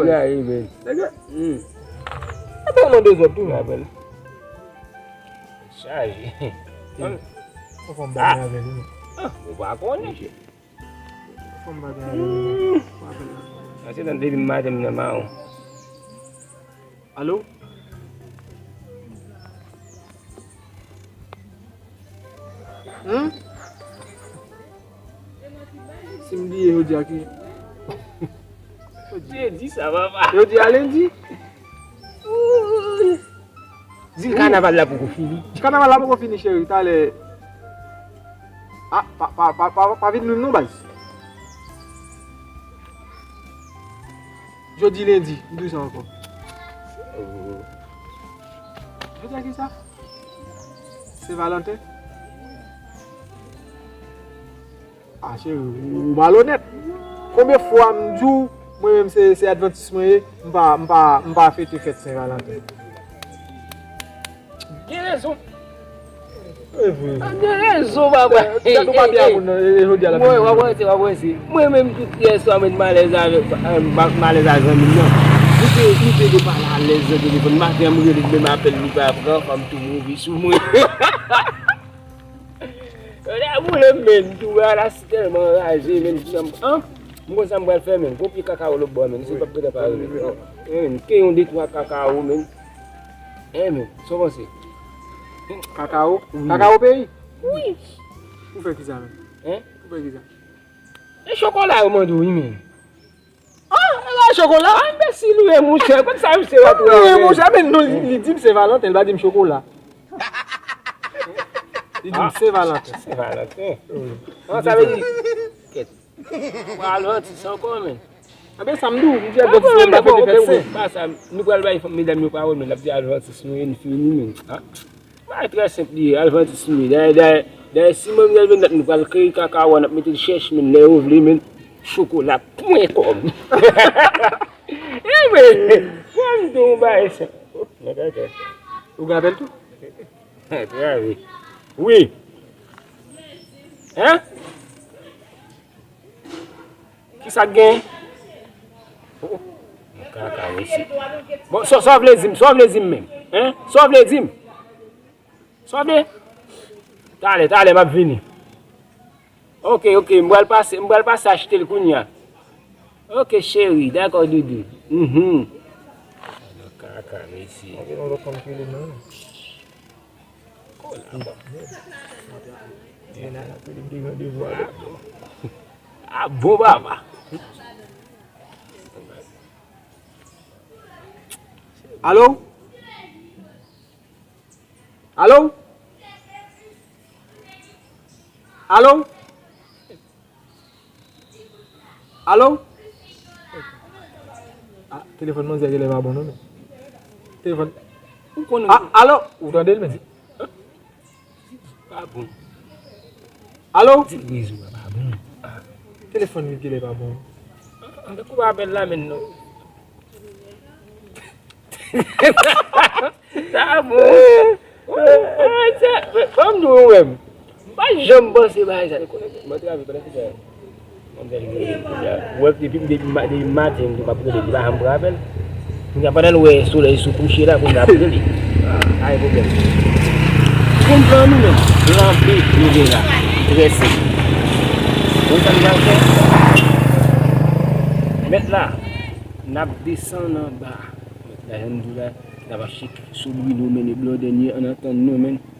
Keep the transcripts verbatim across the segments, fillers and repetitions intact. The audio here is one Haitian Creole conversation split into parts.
baz. Nèg la, wi, men. Nèg la. Hmm. Apa w mande zòt tou, men? Rapèl. Chaje. Fò m bagay avè l, wi. Ah, ou pa konnen. Fò m bagay avè l, wi. Fò apèl la. Ase nan depi maten m nan mawon. Alo? Hmm? Si m bliye jodi a ki. Jodi sa, papa. Jodi a lendi? Di l kanaval la poko fini. Kanaval la poko fini, cheri. Talè. Ah, pa, pa, pa, pa, pa vin menm non, baz. Jodi lendi, m di w sa ankò. Jodi a ki sa? Sen Valanten? Ah, cheri, ou, ou malonèt. Konbyen fwa m di w, mwen menm se, se advantis mwen ye, m pa, m pa, m pa fete fèt Sen Valanten. Gen rezon. E vre. Gen rezon, papa. Gad ou pa byen moun nan, e, e, jodi a la. Mwen, w ap wè se, w ap wè se. Mwen menm tout yè swa, mwen malèz avèk, eh, m malèz ak zanmi m nan. Li te, li te de pale alèz nan telefòn. Maten an, m rele, menm apèl li pa pran, fanm tou move sou mwen. Yo te boule m, men, tou, ala si tèlman anraje, men, an, m konn sa m pral fè, men, gon pye kakawo lòt bò, men, si l p ap gentan pare, men, an, men, ke yon de twa kakawo, men, en, men, sa w panse? Kakawo? Wi. Kakawo peyi? Wi. Ou fè kisa, men? Hein? Ou fè kisa? E chokola yo mande w, wi, men. Ah, e pa chokola? Ah, enbesil ou ye, monchè. Konn sa misye va tou. Wi, monchè, men non, li, li di m Sen Valanten, li pa di m chokola. Li di m Sen Valanten. Sen Valanten. Wi. Ah, sa vle di, kèt. Ou advantis ankò, men. Anben, sa m di w, m di advantis mwen pa fete fèt sen. Pa sa, nou pral bay medam yo pawòl, men l ap di advantis nou ye, n fini, men. Ah. Bagay trè senp li ye, advantis nou ye. Dayè, dayè, dayè, si manmzèl vennèt nou pral kreye kakawo a, n ap mete l chèch, men lè yo vle, men chokola pwen kòm. E men, fò m di w yon bagay senp. Ou gen apèl tou? Trè byen. Wi. Hein? Kisa k gen? Oh, oh. Kaka, mesye. Bon, sa, sa w vle di m, sa w vle di m menm? Hein? Sa w vle di m? Sa w vle? Talè, talè, m ap vini. Ok, ok, m pral pase, m pral pase achte l kounye a. Ok, cheri, dakò, doudou. Mhm. Kaka, mesye. Ok, yon lòt fanm ki rele m nan. Kolabo. Mennaj la te gen randevou avèk mwen. Ah bon, papa. Alo? Alo? Alo? Alo? Ah, telefòn manzè genlè pa bon non, men. Telefòn. Ou konnen. Ah, alo? Ou tande l, men? Pa bon. Alo? Di rezo a pa bon. Telefòn li genlè pa bon. Anben, koupe apèl la, men non. Sa bon. Ah, sa, ban m di w, mwen menm. M pa janm panse bagay sa. Mwen trave pandan ki fè. Mwen fè li rele kounye a. Ou wè, depi, depi ma-, depi maten, m ap rele, li pa janm pran apèl. Kounye a, pandan l wè solèy sou kouche la, kounye a, ap rele. Pa gen pwoblèm. Konn plan nou menm. Plan B, nou gen la. Trè senp. Konn sa n pral fè? Mèt la, n ap desann anba. Mèt la, jan m di w la, n ap achte kèk sou Bruno, men, e Blondèn ye, ann atann nou, men.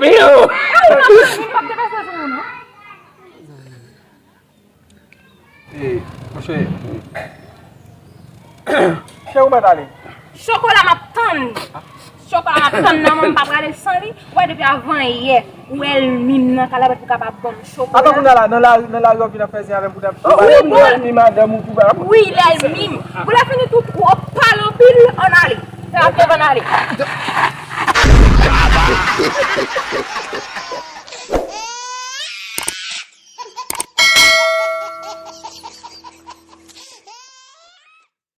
Wi, wi, wi. Ou p ap te fè sa sou ou, non. Ey, monchè. Chè, ou mèt ale. Chokola m ap tann. Chokola m ap tann nan men m, m pa prale san li. Ou wè depi avan yè, ou ènmi m nan kalabèt pou kapab ban m chokola. Atan kounye a la, nan lari, nan lari w ap vin ap fè zen avè m pou n ap. Wi, ou ènmi madanm ou tou ba. Wi, l ènmi m. Pou lè fini tou twò pale anpil, ann ale. Fè ap devan n ale.